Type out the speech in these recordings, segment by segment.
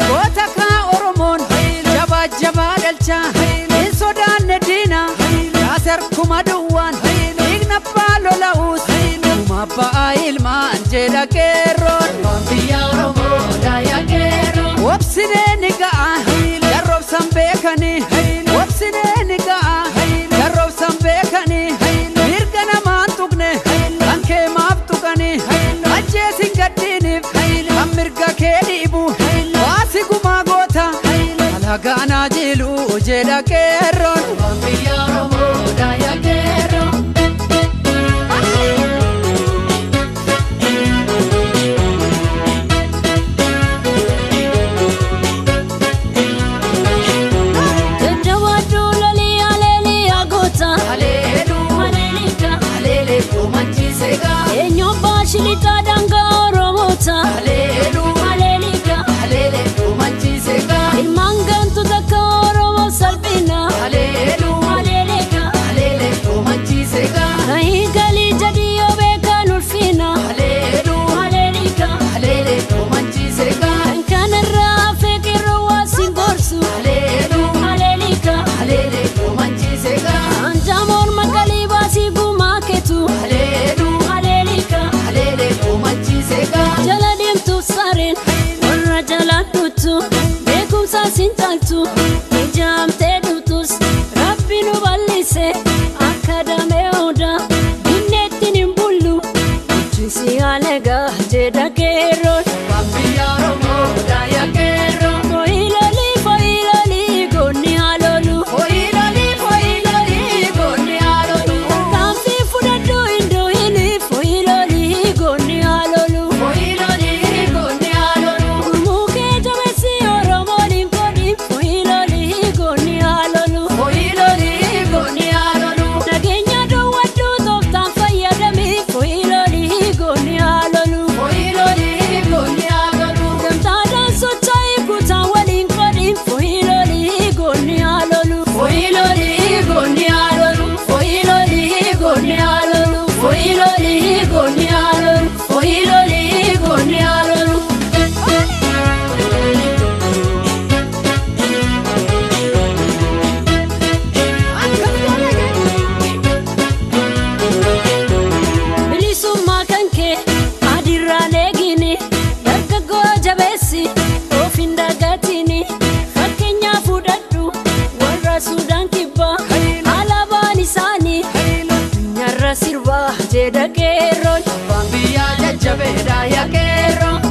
Goota kaa Oromoon jabaa jabaa dhalcha hin sodaanne diina yaaser kuma duwwaan dhiigna abbaa lola'uus dhuma abbaa ilmaan jedha qeerroon. Wobsinee ni ga'a jarroobsan beekanii wobsinee ni ga'a jarroobsan beekanii mirga namaan tuqne kan kee maaf tuqanii ajjeesin gaddiiniif kan mirga kee dhiibu. Waasi gumaa goota alagaan jilu jedha qeerroon.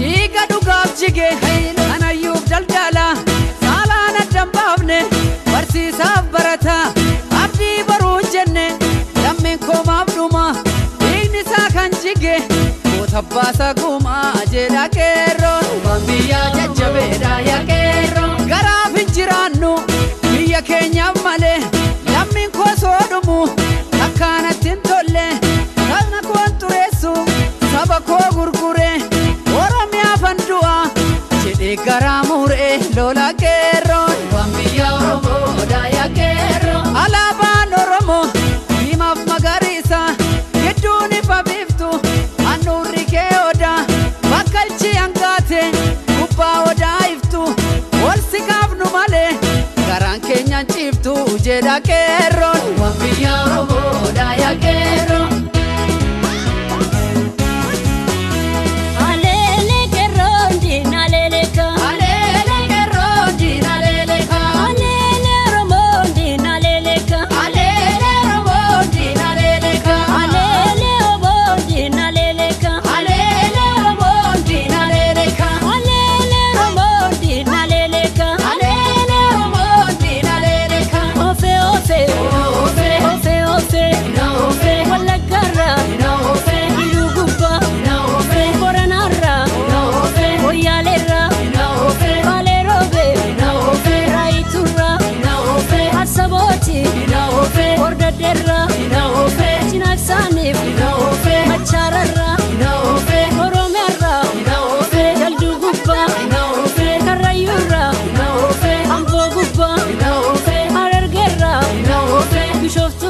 Dhiiga dhugaaf jige kanayyuuf daldala saalaan addan baafne barsiisaaf barata abdii baruu jenne lammiin koomaaf dhuma dhiigni isaa kan jige goota baasa gumaa jedha qeerroon. Garaaf hin jiraannu biyya keenyaaf malee lammiin koo soo dhumu akkanatti hin tolle sabna koon xureessu saba koo gurgure Oromiyaa fandu'a jedhee garaa muree lola qeerroon. Alaabaan Oromoo diimaaf magariisa gidduun ifa. biiftu handhuurri kee odaa bakkalchi hangaate gubbaa odaa iftu ol si kaafnu malee garaan keenyaan ciiftu jedha qeerroon. Waan biyya Oromoodha yaa qeerroo. Aleele qeerroon diinaleeleka. Aleele qeerroon diinaleeleka. Aleele Oromoon diinaleeleka. Aleele Oromoon diinaleeleka. Aleele Oboon diinaleeleka. Aleele Oromoon diinaleeleka. Aleele Oromoon diinaleeleka. Aleele Oromoon diinaleeleka. Ofe ofe. Ofe. Ofe ofe. Ofe. Wallaggaarraa. Ofe. Iluu gubbaa. Ofe. Booranaarraa. Ofe. Moyyaaleerraa. Ofe. Baalee roobee. Ofe. Raayituurraa. Ofe. Assabooti. Ofe. Hordaddeerraa. Ofe. Cinaaksaaniif. Ofe. Machaararraa. Ofe. Oromiyaarraa. Ofe. Jalduu gubbaa. Ofe. Karrayyuurraa. Ofe. Amboo gubbaa. Ofe. Harargeerraa. Ofe. Bishooftuu.